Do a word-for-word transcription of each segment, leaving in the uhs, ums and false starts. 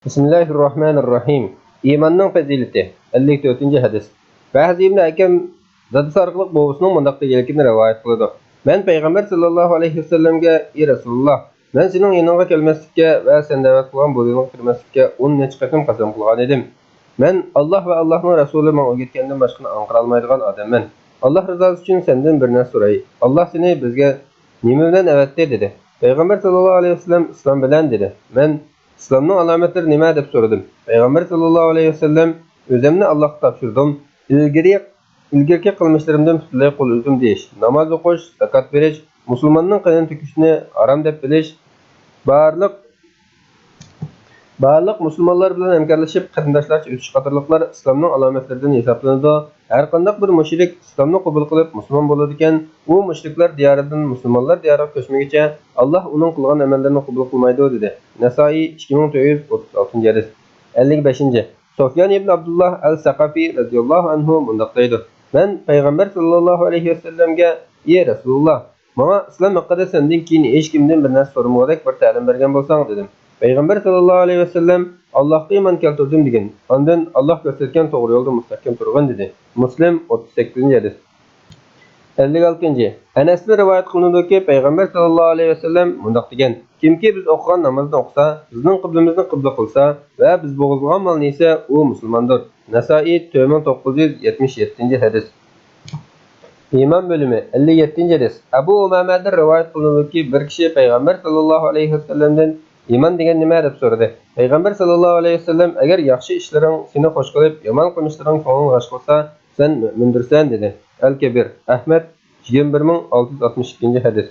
بىسمىللاھىررەھمانىررەھىم. ئىماننىڭ پەزىلىتى. ئەللىك تۆتىنچى ھەدىس. ۋەھز ئىبنى ھەكەم دادىسى ئارقىلىق بوۋىسىنىڭ مۇنداق دېگەنلىكىنى رىۋايەت قىلىدۇ: مەن پەيغەمبەر ساللاللاھۇ ئەلەيھى ۋەسەللەمگە، ئى رەسۇلۇللاھ، مەن سېنىڭ يېنىڭغا كەلمەسلىككە ۋە سەن دەۋەت قىلغان بۇ دىنغا كىرمەسلىككە ئون نەچچە قېتىم قەسەم قىلغانىدىم. مەن ئاللاھ ۋە ئاللاھنىڭ رەسۇلى ماڭا ئۆگەتكەندىن باشقىنى ئاڭقىرالمايدىغان ئادەممەن. ئاللاھ رىزاسى ئۈچۈن سەندىن بىر نەرسە سوراي. ئاللاھ سېنى بىزگە نېمە بىلەن ئەۋەتتى؟ دېدى. پەيغەمبەر ساللاللاھۇ ئەلەيھى ۋەسەللەم ئىسلام بىلەن دېدى. مەن ئىسلامنىڭ ئالامەتلىرى نېمە؟ دەپ سورىدىم. پەيغەمبەر ساللاللاھۇ ئەلەيھى ۋەسەللەم ئۆزۈمنى ئاللاھقا تاپشۇردۇم. ئىلگىرى، ئىلگىرىكى قىلمىشلىرىمدىن پۈتۈنلەي قول ئۈزدۈم دېيىش، ناماز ئوقۇش، زاكات بېرىش، مۇسۇلماننىڭ قېنىنى تۆكۈشنى ھارام دەپ بىلىش، بارلىق بارلىق مۇسۇلمانلار بىلەن ھەمكارلىشىپ، قېرىنداشلارچە ئۆتۈش قاتارلىقلار ئىسلامنىڭ ئالامەتلىرىدىن ھېسابلىنىدۇ. ھەرقانداق بىر مۇشرىك ئىسلامنى قوبۇل قىلىپ مۇسۇلمان بولىدىكەن، ئۇ مۇشرىكلار دىيارىدىن مۇسۇلمانلار دىيارىغا كۆچمىگىچە ئاللاھ ئۇنىڭ قىلغان ئەمەللىرىنى قوبۇل قىلمايدۇ، دېدى. نەسائىي، ئىككى مىڭ تۆت يۈز ئوتتۇز ئالتىنچى ھەدىس. ئەللىك بەشىنچى. سۇفيان ئىبن ئابدۇللاھ ئەل سەقەفى رەزىياللاھۇ ئەنھۇ مۇنداق دەيدۇ: مەن پەيغەمبەر ساللاللاھۇ ئەلەيھى ۋەسەللەمگە، ئى رەسۇلۇللاھ، ماڭا ئىسلام ھەققىدە سەندىن كېيىن ھېچكىمدىن بىر نەرسە سورىمىغۇدەك بىر تەلىم بەرگەن بولساڭ، دېدىم. پەيغەمبەر ساللاللاھۇ ئەلەيھى ۋەسەللەم، ئاللاھقا ئىمان كەلتۈردۈم، دېگىن. ئاندىن، ئاللاھ كۆرسەتكەن توغرا يولدا مۇستەھكەم تۇرغىن، دېدى. مۇسلىم، ئوتتۇز سەككىزىنچى ھەدىس. ئەللىك ئالتىنچى. ئەنەستىن رىۋايەت قىلىنىدۇكى، پەيغەمبەر ساللاللاھۇ ئەلەيھى ۋەسەللەم مۇنداق دېگەن: كىمكى بىز ئوقۇغان نامازنى ئوقۇسا، بىزنىڭ قىبلىمىزنى قىبلە قىلسا ۋە بىز بوغۇزلىغان مالنى يېسە، ئۇ مۇسۇلماندۇر. نەسائىي، تۆت مىڭ توققۇز يۈز يەتمىش يەتتىنچى ھەدىس. ئىمان بۆلۈمى، ئەللىك يەتتىنچى ھەدىس. ئەبۇ ئۇمامەدىن رىۋايەت قىلىنىدۇكى، بىر كىشى پەيغەمبەر ساللاللاھۇ ئەلەيھى ۋەسەللەمدىن، ئىمان دېگەن نېمە؟ دەپ سورىدى. پەيغەمبەر ساللاللاھۇ ئەلەيھى ۋەسەللەم، ئەگەر ياخشى ئىشلىرىڭ سېنى خۇش قىلىپ، يامان قىلمىشلىرىڭ كۆڭلۈڭنى غەش قىلسا، سەن مۆمىندۇرسەن، دېدى. ئەل كەبىر، ئەھمەد، يىگىرمە بىر مىڭ ئالتە يۈز ئاتمىش ئىككىنچى ھەدىس.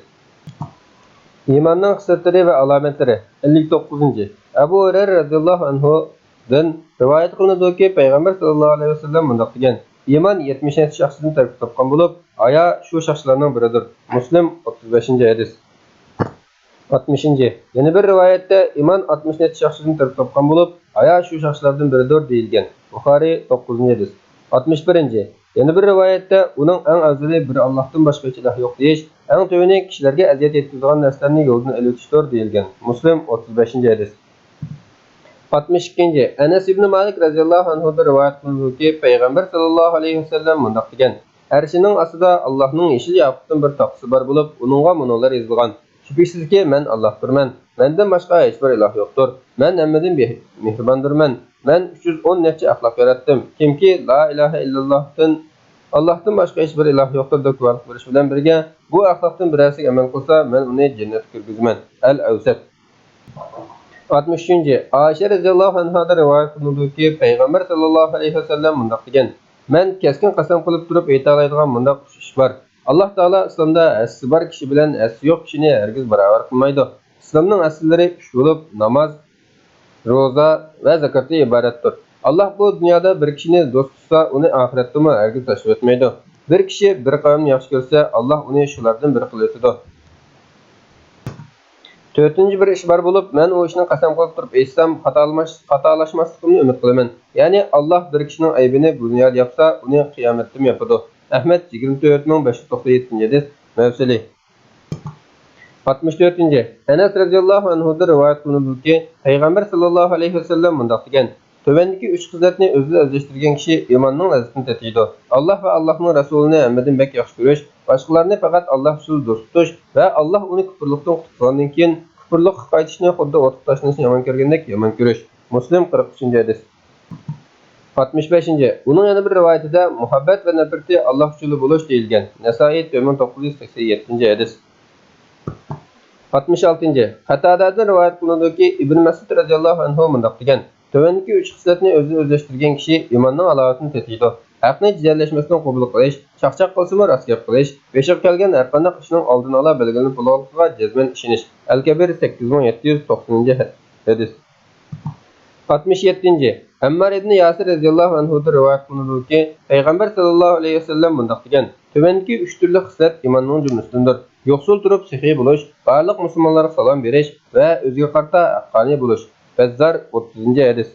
ئىماننىڭ خىسلەتلىرى ۋە ئالامەتلىرى، ئەللىك توققۇزىنچى. ئەبۇ ھۇرەيرە رەزىياللاھۇ ئەنھۇدىن رىۋايەت قىلىنىدۇكى، پەيغەمبەر ساللاللاھۇ ئەلەيھى ۋەسەللەم مۇنداق دېگەن: ئىمان يەتمىش يەتتە شاخسىدىن تەركىب تاپقان بولۇپ، ھايا شۇ شاخلارنىڭ بىرىدۇر. مۇسلىم، ئوتتۇز بەشىنچى ھەدىس. ئاتمىشىنچى. يەنە بىر رىۋايەتتە، ئىمان ئاتمىش نەچچە شاخسىدىن تەركىب تاپقان بولۇپ، ھايا شۇ شاخلارنىڭ بىرىدۇر، دېيىلگەن. بۇخارىي، توققۇزىنچى ھەدىس. ئاتمىش بىرىنچى. يەنە بىر رىۋايەتتە، ئۇنىڭ ئەڭ ئەۋزىلى بىر ئاللاھتىن باشقا ھېچ ئىلاھ يوق دېيىش، ئەڭ تۆۋىنى كىشىلەرگە ئەزىيەت يەتكۈزىدىغان نەرسىلەرنى يولدىن ئېلىۋېتىشتۇر، دېيىلگەن. مۇسلىم، ئوتتۇز بەشىنچى ھەدىس. ئاتمىش ئىككىنچى. ئەنەس ئىبنى مالىك رەزىياللاھۇ ئەنھۇدىن رىۋايەت قىلىنىدۇكى، پەيغەمبەر ساللاللاھۇ ئەلەيھى ۋەسەللەم مۇنداق دېگەن: ئەرشىنىڭ ئاستىدا ئاللاھنىڭ يېشىل ياقۇتتىن بىر تاختىسى بار بولۇپ، ئۇنىڭغا مۇنۇلار يېزىلغان: شۈبھىسىزكى، مەن ئاللاھتۇرمەن، مەندىن باشقا ھېچبىر ئىلاھ يوقتۇر، مەن ھەممىدىن بىھ-، مېھرىباندۇرمەن، مەن ئۈچ يۈز ئون نەچچە ئەخلاق ياراتتىم، كىمكى لا ئىلاھە ئىللاللاھتىن، ئاللاھتىن باشقا ھېچبىر ئىلاھ يوقتۇر دەپ گۇۋاھلىق بېرىش بىلەن بىرگە، بۇ ئەخلاقتىن بىرەرسىگە ئەمەل قىلسا، مەن ئۇنى جەننەتكە كىرگۈزىمەن. ئەل ئەۋسەت. ئاتمىش ئۈچىنچى. ئائىشە رەزىياللاھۇ ئەنھادىن رىۋايەت قىلىنىدۇكى، پەيغەمبەر ساللاللاھۇ ئەلەيھى ۋەسەللەم مۇنداق دېگەن: مەن كەسكىن قەسەم قىلىپ تۇرۇپ ئېيتالايدىغان مۇنداق ئۈچ ئىش بار. ئاللاھ تائالا ئىسلامدا ھەسسىسى بار كىشى بىلەن ھەسسىسى يوق كىشىنى ھەرگىز باراۋەر قىلمايدۇ. ئىسلامنىڭ ئەسلىلىرى ئۈچ بولۇپ، ناماز، روزا ۋە زاكاتتىن ئىبارەتتۇر. ئاللاھ بۇ دۇنيادا بىر كىشىنى دوست تۇتسا، ئۇنى ئاخىرەتتىمۇ ھەرگىز تاشلىۋەتمەيدۇ. بىر كىشى بىر قەۋمنى ياخشى كۆرسە، ئاللاھ ئۇنى شۇلاردىن بىرى قىلىۋېتىدۇ. تۆتىنچى بىر ئىش بار بولۇپ، مەن ئۇ ئىشنى قەسەم قىلىپ تۇرۇپ ئېيتسام، خاتالىماش-، خاتالاشماسلىقىمنى ئۈمىد قىلىمەن. يەنى ئاللاھ بىر كىشىنىڭ ئەيىبىنى بۇ دۇنيادا ياپسا، ئۇنى قىيامەتتىمۇ ياپىدۇ. ئەھمەد، يىگىرمە تۆت مىڭ بەش يۈز توقسەن يەتتىنچى ھەدىس، مەۋسىلى. ئاتمىش تۆتىنچى. ئەنەس رەزىياللاھۇ ئەنھۇدىن رىۋايەت قىلىنىدۇكى، پەيغەمبەر ساللاللاھۇ ئەلەيھى ۋەسەللەم مۇنداق دېگەن: تۆۋەندىكى ئۈچ خىسلەتنى ئۆزىدە ئۆزلەشتۈرگەن كىشى ئىماننىڭ لەززىتىنى تېتىيدۇ. ئاللاھ ۋە ئاللاھنىڭ رەسۇلىنى ھەممىدىن بەك ياخشى كۆرۈش، باشقىلارنى پەقەت ئاللاھ ئۈچۈن دوست تۇتۇش ۋە ئاللاھ ئۇنى كۇپۇرلۇقتىن قۇتقۇزغاندىن كېيىن كۇپۇرلۇققا قايتىشنى خۇددى ئوتقا تاشلىنىشنى يامان كۆرگەندەك يامان كۆرۈش. مۇسلىم، قىرىق ئۈچىنچى ھەدىس. ئاتمىش بەشىنچى. ئۇنىڭ يەنە بىر رىۋايىتىدە مۇھەببەت ۋە نەپرىتى ئاللاھ ئۈچۈنلا بولۇش دېيىلگەن. نەسائىي، تۆت مىڭ توققۇز يۈز سەكسەن يەتتىنچى ھەدىس. ئاتمىش ئالتىنچى. قەتادەدىن رىۋايەت قىلىنىدۇكى، ئىبن مەسئۇد رەزىياللاھۇ ئەنھۇ مۇنداق دېگەن: تۆۋەندىكى ئۈچ خىسلەتنى ئۆزىدە ئۆزلەشتۈرگەن كىشى ئىماننىڭ ھالاۋىتىنى تېتىيدۇ. ھەقنى جېدەللەشمەستىن قوبۇل قىلىش، چاقچاق قىلسىمۇ راست گەپ قىلىش، بېشىغا كەلگەن ھەرقانداق ئىشنىڭ ئالدىنى ئالا بەلگىلىنىپ بولغانلىقىغا جەزمەن ئىشىنىش. ئەل كەبىر، سەككىز مىڭ يەتتە يۈز توقسىنىنچى ھەدىس. ئاتمىش يەتتىنچى. ئەممار ئىبنى ياسىر رەزىياللاھۇ ئەنھۇدىن رىۋايەت قىلىنىدۇكى، پەيغەمبەر ساللاللاھۇ ئەلەيھى ۋەسەللەم مۇنداق دېگەن: تۆۋەندىكى ئۈچ تۈرلۈك خىسلەت ئىماننىڭ جۈملىسىدىندۇر: يوقسۇل تۇرۇپ سېخىي بولۇش، بارلىق مۇسۇلمانلارغا سالام بېرىش ۋە ئۆزىگە قارىتا ھەققانىي بولۇش. بەززار، ئوتتۇزىنچى ھەدىس.